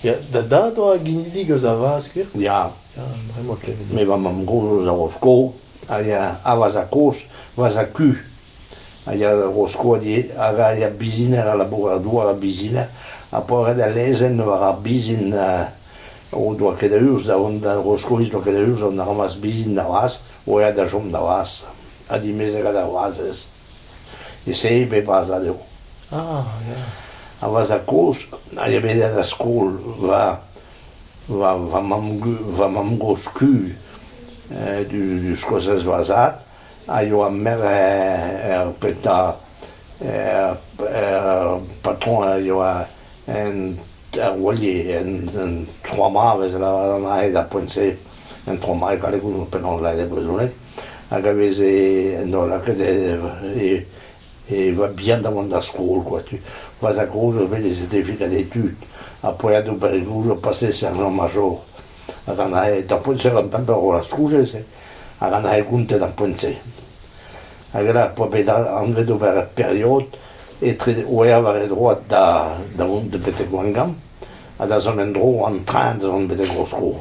Ya, da dad oa ginidik eus a Vaz, gwir? Ya. Ya, bremañ klevet. Me va mamm-gozh eus a Rosko, a ya a va zad-kozh, va zad-ku. A ya da Rosko hag a ya biziner a labour douar a biziner. Ha pa oa ret al lezenn war ar bizin o doa ket a urzh da vont da Roskoiz doa ket a urzh da ramas bizin da Vaz, oa da chom da Vaz. Ha dimezet gant ar wazez. E-se bet va zad eo. Ah, ya. Ha va zad-kozh a ya bet da skol va va va mamm va mamm-gozh ku du du Skosez va zad a yoa merc'h er petañ er er patron a yoa en er Wallier en en Trois-Mâts 'veze lavaret an aze d'ar poent-se en Trois-Mâts e galleg ouzon penaos lâret e brezhoneg hag a veze en doa lakaet e e oa bihan da vont d'ar skol quoi tu. Va zad-kozh zo bet e certificat d'études ha poent d'ober e gouzout pase sergent-major hag an ae d'ar poent-se gant pemp eur oa strouezh hag an ae kontet ar poent-se. Hag là poa bet anvet ober ur period etre oa war e droad da da vont betek Gwengamp ha da zont en-dro an train da zont betek Rosko.